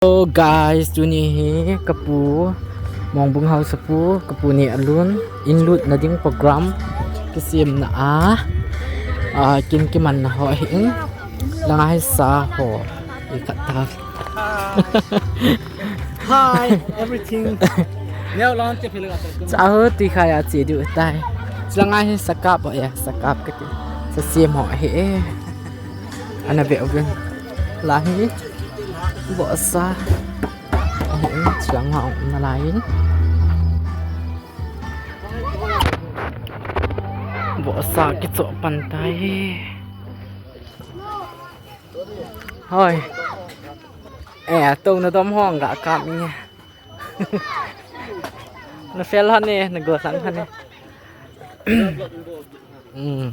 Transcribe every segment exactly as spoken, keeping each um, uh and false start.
Hello guys, tuni hi kapu, Mongbung Haosapu, kapu ni alun, in lut na ding program, kisim na a, a, kin kiman na ho hi in, langa hi sa ho, i khat ta. Hi, everything. Neo lang te phil ga ta. Cha ho ti kha ya chi du tai. Langa hi sakap ho ya, sakap ka ti. Sa sim ho hi e. Ana be ogun. Lahi. Bosa. Ahi, chiang ha um na lai. Bosa kicho pan tai. Hoi. Eh, to na dom hong ga kap ni. Na fel han ni, na go sang han ni. Hmm.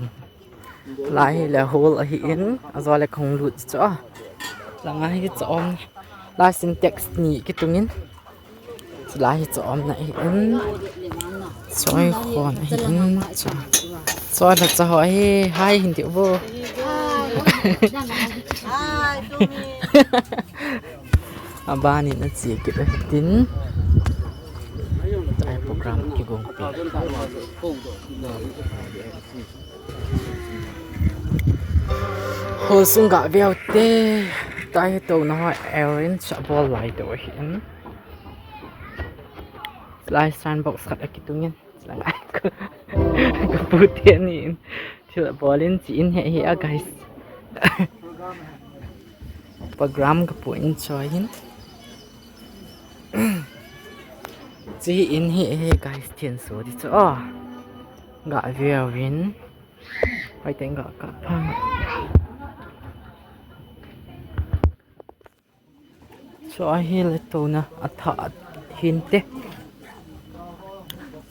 Lai hi le hall ahi in, ajo le khong lut chu a. Langa hi chu um. Lai Sintex ni kitung in. Lai hi chu um na hi in. Choi khon ahi in. Choi la cha ho hi, hi hin ti bo. Abani na chi kit ahi tin. Chai program kigong pi. Hall sung ga veu te, tai hi to na ho arrange a bol lai to hi in. Lai sound box khat a kitung in. Lai ko, ko pu te ni in. Thil a bol in chi in he he a guys. Program ka pu in choi hin. Chi in he he guys thian so di chu a. Ga veu in. Pai teng ga ka phang. Chu ahi le to na a tha hin te.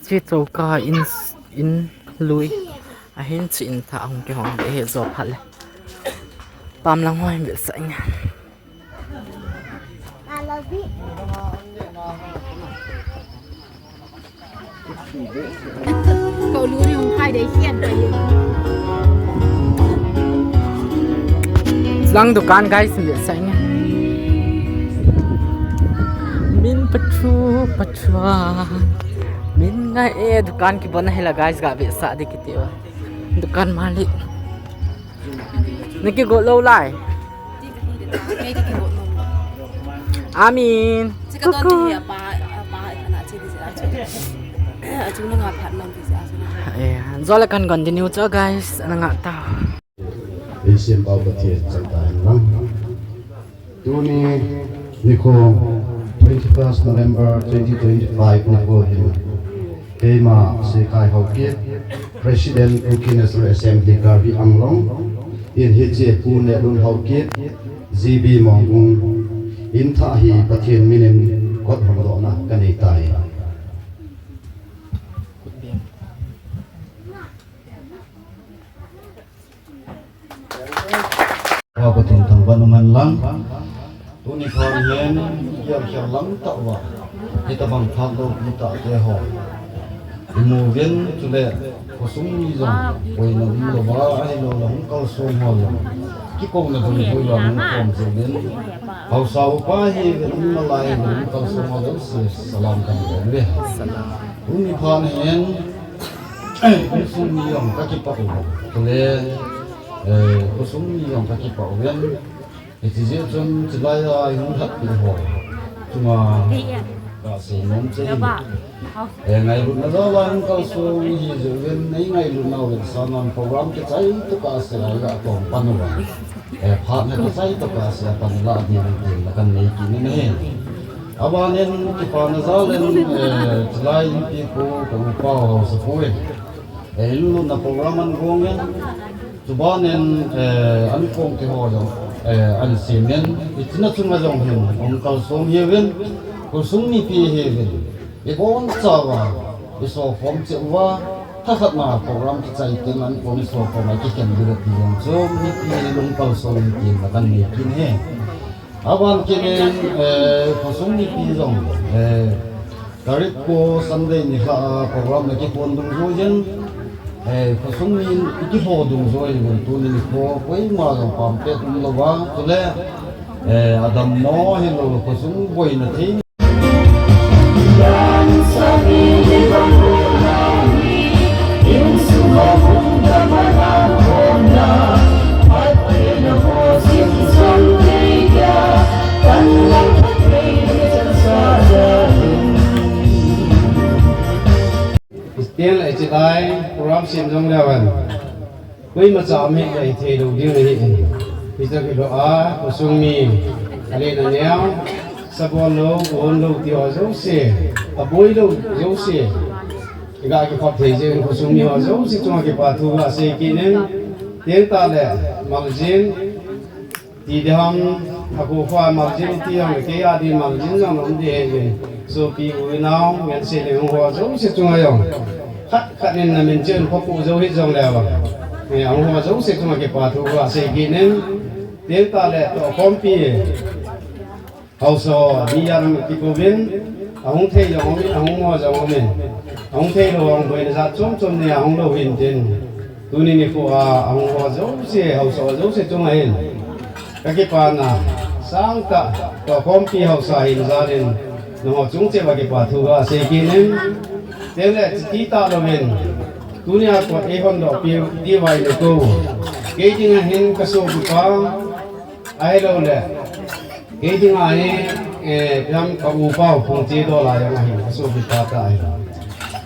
Chi choka in, in lui. Ahin chi in tha hung kihong de he jo phat le. Pam lang hoi be sa in. Ko lu ni hung khai dei hian pa yu. Lang dukan guys, mi sa in. Min pathu pathua. Min ngai e dukan kibon ahi la guys, ga be sa di kiti o. Dukan malik. Na kigot lou lai. Amin. Chika don ti hi apa, apa kana chi di a chu. A chu na nga phat man ti a chu. Eh, jo le kan continue chu guys, na nga ta. Ei Sempau Pathen chang ta hen lang. Tuni nikho twenty-first November twenty twenty-five nikho hin. Keima Sekhai Haokip, President Kuki National Assembly Karbi Anglong, in hiche Pu Nehlun Haokip, G B Mongbung, in thah hi Pathen minin kot hongdohna ka nei tai. Ka Pathen thangvah um hen lang. Tuni phat hin, kiam khiam lang tah uva. Hitabang phat lou pi tah te ho. I mu uvin chule, khosung mi jong, boina um louva, ahilou le hung kalsong ho jong. Kikouna dungjuiya hung khom jing uvin. Haosa upa hi uvin, um nalai uvin, hung kalsong ho jouse, salam kan bol uve. Tuni phat hin, khosung mi jong ka kipah uve. Chule, Eh, khosung mi jong ka kipah uvin. Hiche jeh chun chulai a i hung lhatpi ho chunga ka sei nom cheh in. Eh, ngailutna jal a hung kalsong hi jeh uvin, nei ngailutna uvin, sanan program kichai tokah a sei a i ga tom pan uva. Eh, phat na kichai tokah a sei a pan la ding tin la kan nei kit in ahi. Abanin kipana jal in, eh, chulai inpi ko ka upa ho Haosapu in. Eh, in lutna program an gong in, chubanin, eh, an kong te ho jong, eh, an sem in, hiche na chunga jong hin, hung kalsong hiuvin, khosung mipi hiuvin, i bonchauva, i sokhom cheh uva, thakhat na program kichai teng an kong i sokhom a kikhen diu ti jong chu, mipi lung kalsong in tin la kan nei kit in ahi. Aban kit in, eh, khosung mipi jong, eh, tarik ko Sunday nikho a program na kikon dungjui in, eh, khosung mi in i kilhon dungjui in tuni nikho koima jong pampet um louva, chule, Eh, adam mo hin lo ko sung boi na thei. Still, it's a die, program sim jong le wan. Koima cha mi le thei lo ding ahi. Hita kilo a, khosung mi, ale na neo, sabon lo, bon lo, ti ho jouse, aboi lo, jouse. Ga kikhop thei jeng, khosung mi ho jouse, chunga kipa thu ga sei kit in, teng tale, maljin, ti diham, akhu kho maljin ti jong, kei a di maljin jong, um di he, sopi u nao, ngen se le ho jouse chunga jong. Khat khat in na min chen phapu jou hi jong le ba. Nge, ahung ho jouse chunga kipa thu ga sei kit in. Teng tale to khompi. Haosa, mi jan kiko vin. Ahung thei jong um in, ahung mo jong um in. Ahung thei lo ahung boi na jat chom chom ni ahung lo hin tin. Tuni nikho a, ahung ho jouse, haosa jouse chunga hin. Ka kipana, sangtah, to khompi haosa hin jal in. Nangho chung cheh uva kipa thu ga sei kit in. Teng le, chiti tah louvin. Tunia kot eihon doh piu, ti vai le ko. Kei dinga hin ka sopipa. Ahilou le. Kei dinga hi, eh, piam ka upa u phung ti doh lai jong ahin, ka sopipa tah ahin.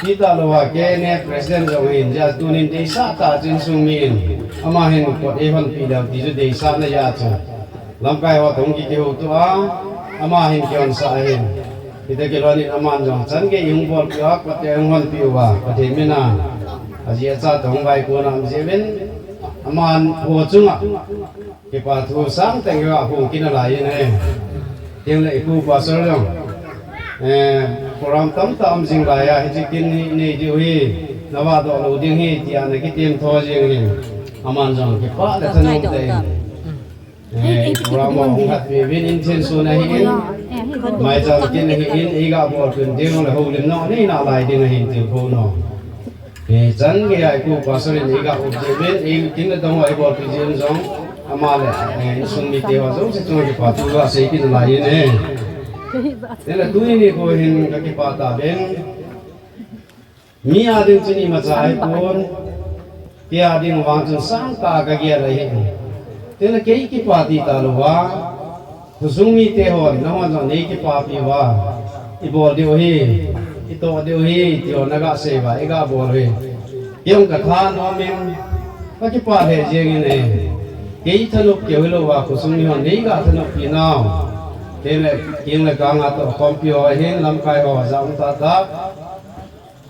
Ti tah louva, kei ne president jong ahin, jeh a tunin deisah tah chu insung mi in. Ama hin kot eihon pi leu ti chu deisah na jeh a chu. Lamkai ho toh hung kihouto a, ama hin kihonsah ahin. Hita kilhon in aman jong chan gei hung bolpeh uva, kot te hung honpeh uva, Pathen mina. Aji acha toh hung vaikon a um jeh uvin, aman ho chunga. Kipa thu sangtah in ga phong kit nalai in ahi. Teng le i pu pastor jong. Eh, program tamtah um jing lai a, hiche kin hi nei diu hi, na vahdoh lou ding hi, tia na kitem tho jeng hi. Aman jong kipah le thanom tah in. Eh, program a hung khat ve vin in chen sun ahi in. Maicham kin ahi in, i ga bol kin ding le houlim nau nei nalai ding ahi in tiu kho no. Eh, chan gei a i pu pastor in i ga up jeh uvin, i kin le dong a i bolpi jeh uvin jong, ama le, eh, insung mite ho jouse chunga kipa thu ga sei kit nalai in ahi. Teng le tuni nikho hin ka kipah tah uvin. Mi a ding chun imacha ahipon, kei a ding vang chun sangtah a ka gel ahi. Teng le kei kipa ti talouva, khosung mite hon, nahon jong nei kipapi uva, i bol diu ahi, i toh diu ahi, ti ho na ga sei uva, i ga bol u ahi. Kei jong ka thanom in, ka kipah lheh jeng in ahi. Kei thanop keu hilouva, khosung mi hon nei ga thanoppi nau. Teng le, kei le ka nga toh khompi ho ahin, lamkai ho, ja um tah tah.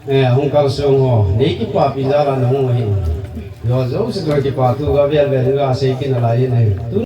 Eh, hung kalsong ho, nei kipapi jal a na hung u ahi. Ho jouse chunga kipa thu ga vel vel in ga sei kit nalai in ahi. Tu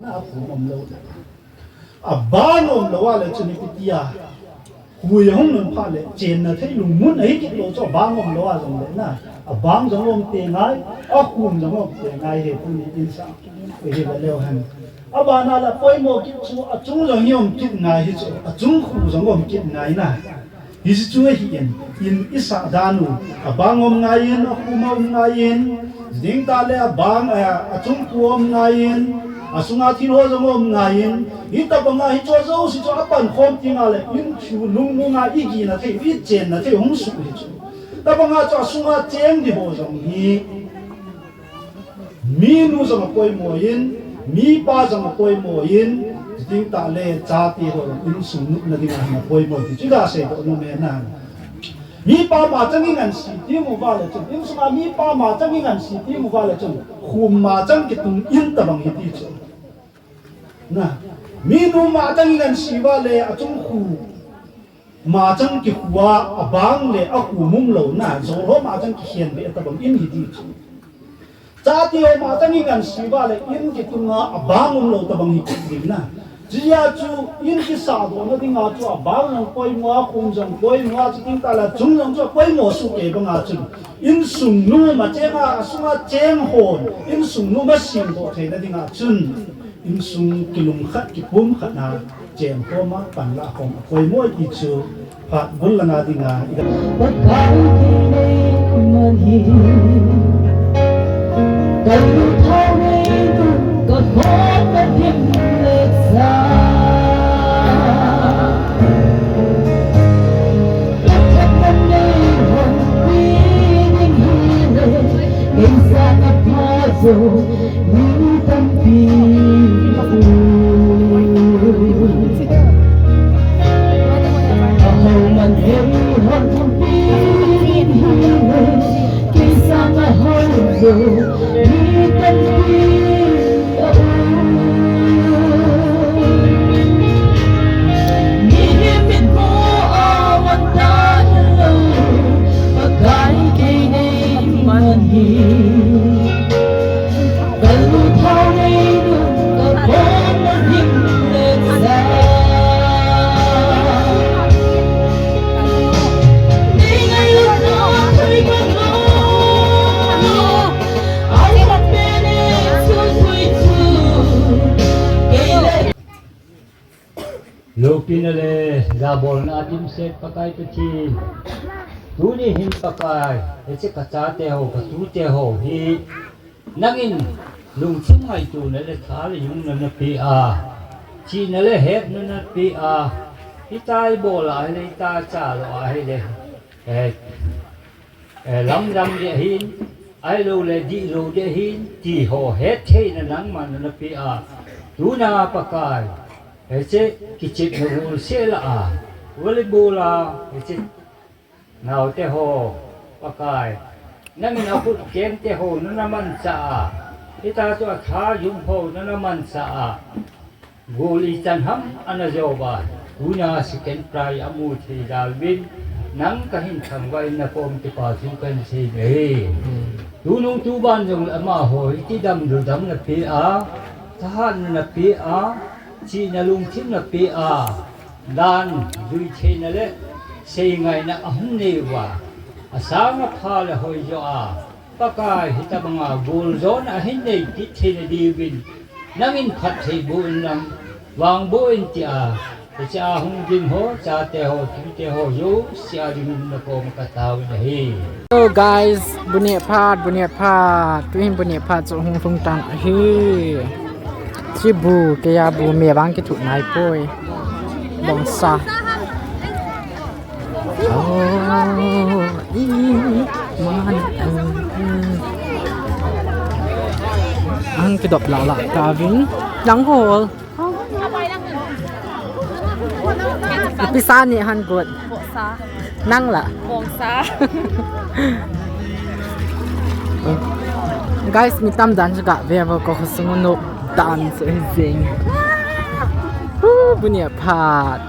Na a phum um lou le. A bang um lou a le chun ipi ti a. Hui hung nun phat le chenna thei lungmon ahi kit lou chu a bang um lou a jong le na. A bang jong um te ngai, a khum jong um te ngai he tuni insung. Hi le leu hen. A bana la poimo kit chu a chung jong hi um kit ngai hi chu. A chung khu jong um kit ngai na. Hiche chu ahi in, in i sah dan u, a bang um ngai in, a khum um ngai in, ding tah le a bang, a, a chung khu um ngai in, a sunga thil ho jong um ngai in, hitobang a hiche jouse chu a pankhom teng a le, in chu lungmong a i gina thei, i chenna thei hung suh hi chu. Tobang a chu a sunga cheng di ho jong hi. Minu jong apoimo in, mipa jong apoimo in, Tingtah le chate ho insung nupna dinga hin apoimo ti chu gasei doh nom e na. Mipa machang ingansei ti mu uva le chun, insunga mipa machang ingansei ti mu uva le chun, khum machang kitung in tabang hi ti chu. Na, minu machang ingansei uva le achung khu machang kihua abang le akhum umlou na, jol ho machang kikhen be tabang in hi ti chu. Chate ho machang ingansei uva le in kitunga abang umlou tabang hi kit ding na. Chujeh a chu in kisahdohna dinga chu abang jong poimo a, khum jong poimo a, chuting tah le achung jong chu apoimo soh kei banga chun, insung nu machang a, asunga cheng hon insung nu masem doh theina dinga chun, insung kilungkhat kipumkhatna cheng khom a, panlah khom apoimo ti chu phat bul langa dinga i Pakai kei nei man hi, ka lungthim nei nu, ka khut ka him le sa. Ka that man nei hon pi ding hi le, kei sa ka pha jo. Mi tampi u. Ahao man hei hon pi ding hi le, kei sang ahao jo. Mi tampi a u. Mihem mitmu a vang ta hilou, Pakai kei nei man hi. Loupina le jabolna a dimset Pakai Pathen, tuni hin Pakai, hiche ka chate ho, ka tute ho hi, nangin lungthim ngaitona le tha le jung nana pe a, chihna le hetna nana pe a, ita ibol a ahile, ita chalo a ahile, eh, eh, lamdang ding ahin, ahilou le dihlou ding ahin, ti ho hettheina nangman nana pe a, tuna Pakai, hiche kichepna gol seh lah a, volleyball a, hiche naote ho, Pakai, nangin akhut kengte ho nana manchah a, hita chu atha jung ho nana manchah a, gol ichan ham ana jou uva, tuna second prize amu thei jal uvin, nang kahin thangvah in nakom kipa thu kahin sei ahi. Tunung tuban jong le amaho hi tidam dudam nape a, thahatna nape a, chihna lungthim nape a, dan juitheina le seingaina ahung nei uva, asang apha le hoijo a, Pakai hitobanga goljona ahin nei kit theina diuvin, nangin phatthei boh in lang, vangboh in tia, hiche a hung ding ho, chate ho, tute ho, jouse a dingin nakoma katao in ahi. Hello guys, bu neh phat, bu neh phat, tuhin bu neh phat chu hung lhung tan ahi. Hiche bu, keiya bu me vang kithuh naipoi. Bongsa. Oh, i, man, ang kidop lah lah tauvin. Nang hol. Ipi sa neh han got. Bongsa. Nang la. Bongsa. Guys, mi tam dan chu gave uvo, ka khosung u nop dan chu hijeng. Hu, bu neh phat.